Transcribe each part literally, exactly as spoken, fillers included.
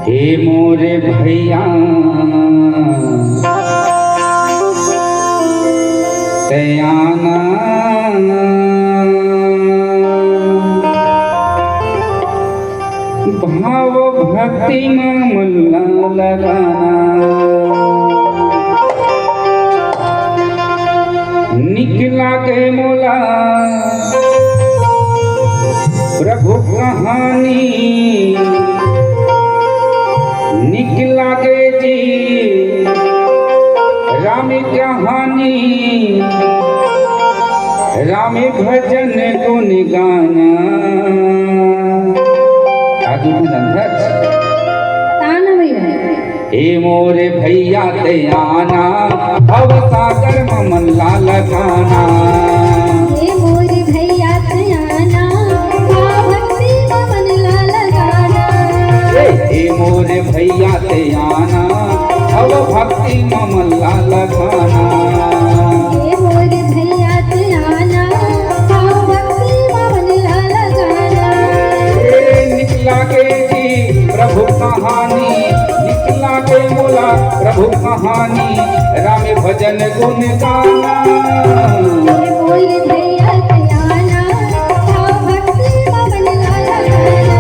हे मोरे भैया, तैं आना, भाव भक्ति म मन ला लगाना। निक लागे मोला प्रभु कहानी, निक लागे जी राम कहानी, राम भजन गुण गाना। आगे भजन है। ताना भैया। हे मोरे भैया तैं आना, भव सागर म मन ला लगाना। हे मोरे भैया तैं आना, भाव भक्ति म मन ला लगाना। हे, हे मोरे भैया तैं आना, भव भक्ति म मन ला लगाना। हे मोरे भैया तैं आना, भाव भक्ति म मन ला लगाना। हे निक लागे जी प्रभु कहानी, निक लागे मोला प्रभु कहानी, राम भजन गुण गाना। हे मोरे भैया तैं आना, भाव भक्ति म मन ला लगाना।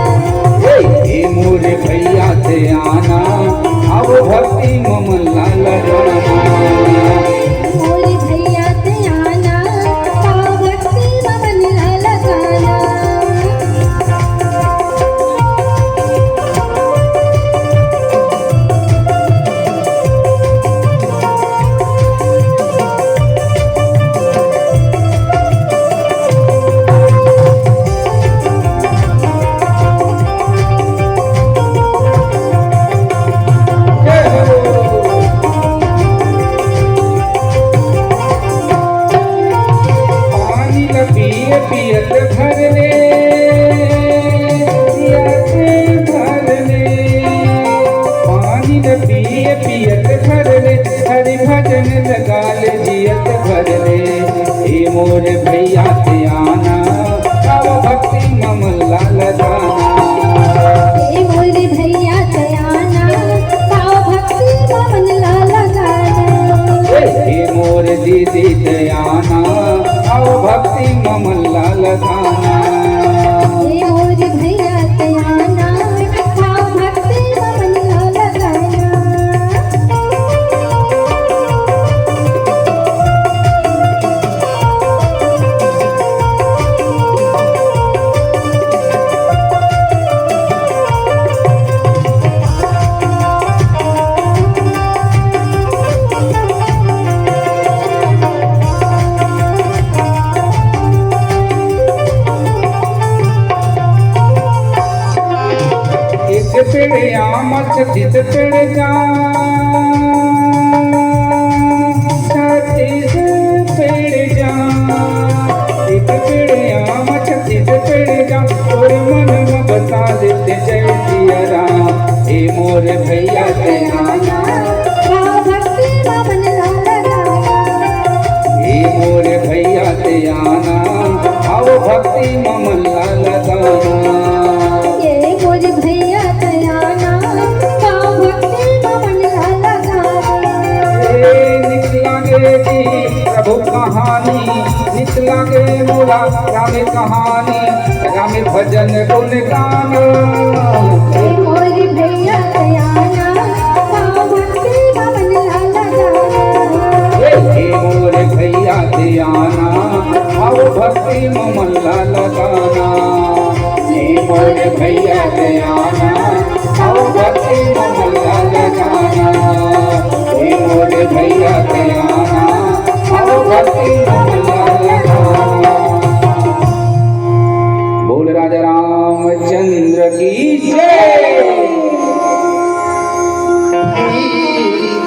हे, हे मोरे भैया तैं आना, भाव भक्ति म मन ला लगाना। मोरे भैया तैं आना, भाव भक्ति म मन ला लगाना। पानी ल पिए पियत भर ले, पियत भर ले। पानी ल पिए पियत भर ले, हरि भजन लगा ले जियत भर ले। हे मोर भैया तैं आना, भाव भक्ति म मन ला लगाना। हे मोर भैया तैं आना, भाव भक्ति म मन ला लगाना। हे, हे मोर दीदी तैं आना, भाव भक्ति म मन ला लगाना। हे मोर भैया तैं आना, भाव भक्ति म मन ला लगाना। एक पेड़ आम, छत्तीस पेड़ जाम, छत्तीस पेड़ जाम। एक पेड़ आम, छत्तीस पेड़ जाम, तोर मन म बसा लेते जय सिया राम। हे मोर भैया तैं आना, भाव भक्ति म मन ला लगाना। हे मोर भैया तैं आना, भाव भक्ति म मन ला लगाना। हे मोर भैया तैं आना, भाव भक्ति म मन ला लगाना। हे निक लागे जी प्रभु कहानी, निक लागे मोला राम कहानी, राम भजन गुण गाना। हे मोर भैया तैं आना, भाव भक्ति म मन ला लगाना। हे, हे मोर भैया तैं आना, भाव भक्ति म मन ला लगाना। हे मोर भैया तैं आना, भाव भक्ति म मन ला लगाना। हे मोर भैया तैं आना, भाव भक्ति म मन ला लगाना। बोल राजा रामचंद्र की जय।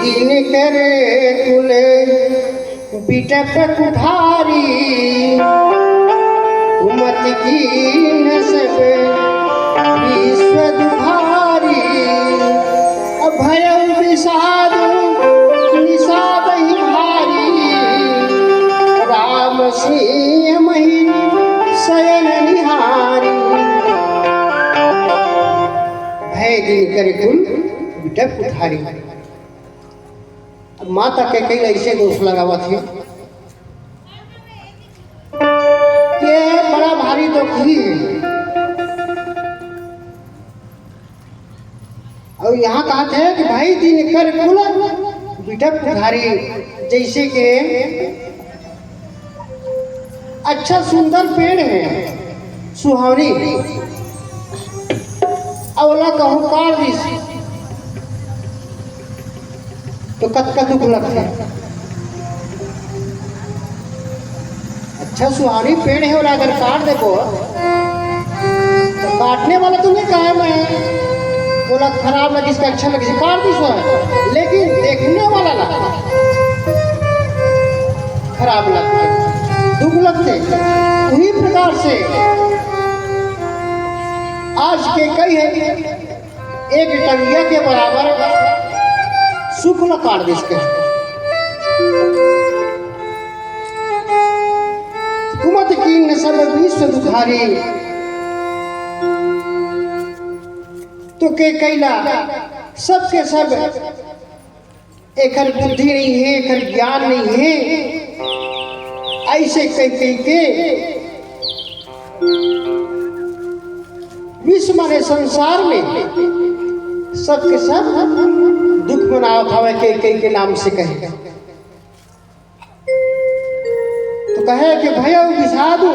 दिन करे तुले बिटप कुठारी, उमत कीन सब विश्व दुखारी। भयउ विषाद निषाद ही भारी, राम सिंह मही शयन निहारी। हे जिनकर कुल बिटप उधारी। अब माता कैकई ला अइसे दोष लगावत हे, ये बड़ा भारी दुखी हे। अउ यहाँ कहत हे कि भाई जिनकर कुल बिटप उधारी, जइसे कि अच्छा सुंदर पेड़ हे सुहावनी, अउ ओला कहूँ काट दिस तो कतका दुख लगथे। अच्छा सुहावनी पेड़ हे, ओला अगर काट देबो तो काटने वाला तो नहीं कहा मैं, ओला खराब लगिस कि अच्छा लगिस, काट दिस हे, लेकिन देखने वाला ला खराब लगथे, दुख लगथे। उही प्रकार से आज कैकई हे एक टंगिया के बराबर सुख ला काट दिस कहे। कुमत कीन सब विश्व दुखारी। तो कैकई ला सबके सब एकर बुद्धि नहीं हे, एकर ज्ञान नहीं हे, अइसे कहि कहि के विश्व माने संसार में सबके सब दुख मनावत हवय कैकई के नाम से कहे। तो कहे कि भयउ विषादु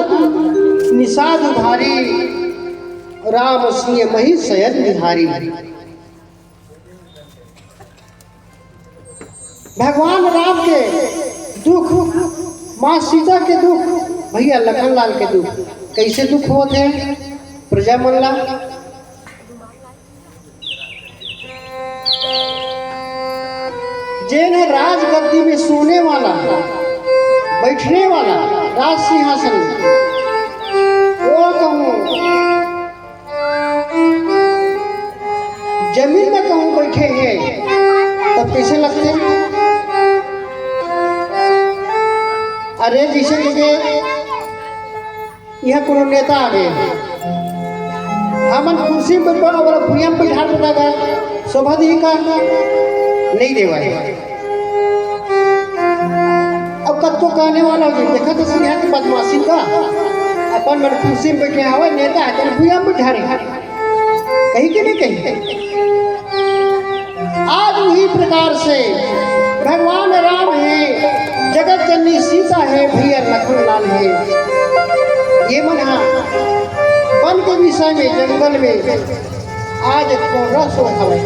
निषादु भारी, राम सिय मही सयन बिहारी। भगवान राम के दुख, माँ सीता के दुख, भइया लखन लाल के दुख, कइसे दुख होत हे प्रजा मन ला? जेन ह राजगद्दी में सोने वाला, बैठने वाला, राज सिंहासन में, वो कहूँ जमीन में कहूँ बैठे हे, तब कइसे लगथे? अरे, जइसे कि इहाँ कोनो नेता आगे, हमन कुर्सी में बैठबो, ओला भुइयां में बैठार देबो, शोभा दिही का? नहीं देवय। अब कतको कहने वाला हो जाही, देखा तो सिंहा के बदमाशी का, अपन मन कुर्सी में बैठे हवय, नेता हे, तो भुइयां में बैठारे। कही कि नहीं कही? आज उही प्रकार से भगवान राम हे, जगत जननी सीता हे, भइया लखन लाल हे। ये मन हा वन के विषय में, जंगल में आज कोर्रा सोय हवय।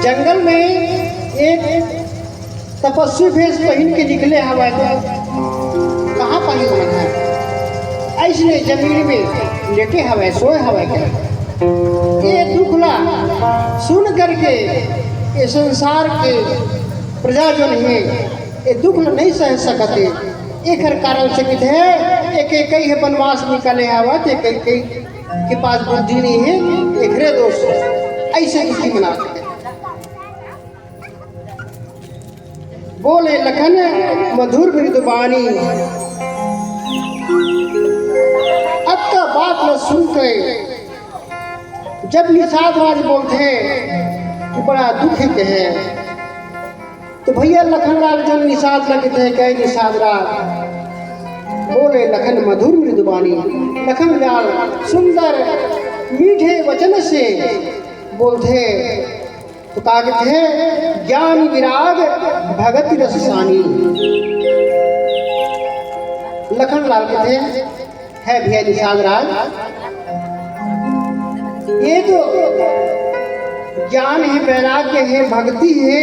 जंगल में एक तपस्वी भेष पहिन के निकले हवय, तो कहाँ पाही मन ह? अइसने जमीन में लेटे हवय, सोए हवय कहे। ये दुख ला सुन करके ये संसार के प्रजा जन हे, ये दुख ला नहीं सह सकत हे। एकर कारण से किथे, एक एक कई हे वनवास निकले हवय, ते कई कई के पास बुद्धि नहीं हे, एकरे दोष। अइसे दुखी मना सकत हे। बोले लखन मधुर मृदु बानी। अतका बात ल सुन के जब निषाद राज बोलथे कि बड़ा दुख हे कहे, तो भइया लखन लाल जब निषाद ल कथे, कहे निषाद राज, बोले लखन मधुर मृदु बानी। लखन लाल सुंदर मीठे वचन से बोलथे, तो का कथे, ज्ञान विराग भगति रस सानी। लखन लाल कथे, हे भइया निषाद राज, ये तो ज्ञान हे, वैराग्य हे, भक्ति हे,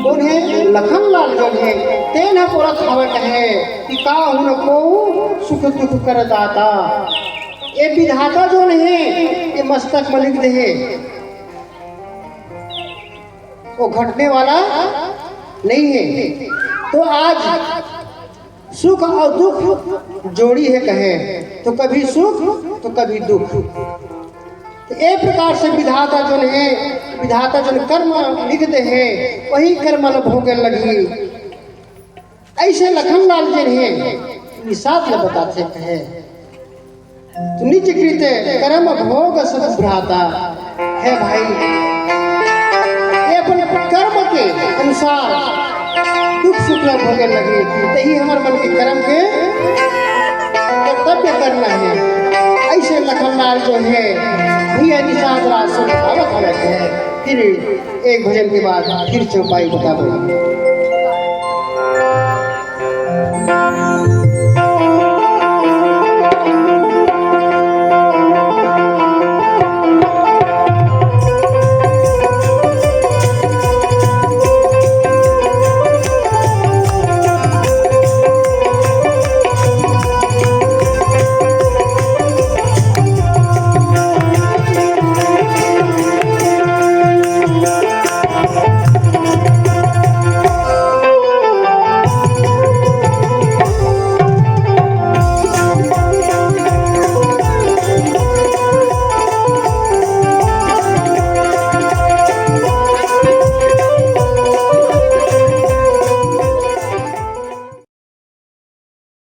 कोन हे? लखन लाल जन हे। तेन ह बोलत हवय कहे कि का हुन को सुख दुख कर दाता। ये विधाता जन हे, ये मस्तक म लिख दे हे, वो घटने वाला नहीं हे। तो आज सुख अउ दुख जोड़ी हे कहे, तो कभी सुख तो कभी दुख। तो ए प्रकार से विधाता जन हे, विधाता जन कर्म लिख दे हे, वही कर्म ल भोगे लगही। अइसे लखन लाल जन हे, निषाद ल बताथे कहे, तो निज कृते कर्म भोग सुख भ्राता। हे भाई, ये अपन कर्म के अनुसार दुख सुख ल भोगे लगी, तही हमर मन के कर्म के कर्तव्य करना है। ऐसे लखनलाल जो है भैया निषाद राग समझावत हवे है। फिर एक भजन के बाद फिर चौपाई बताबो।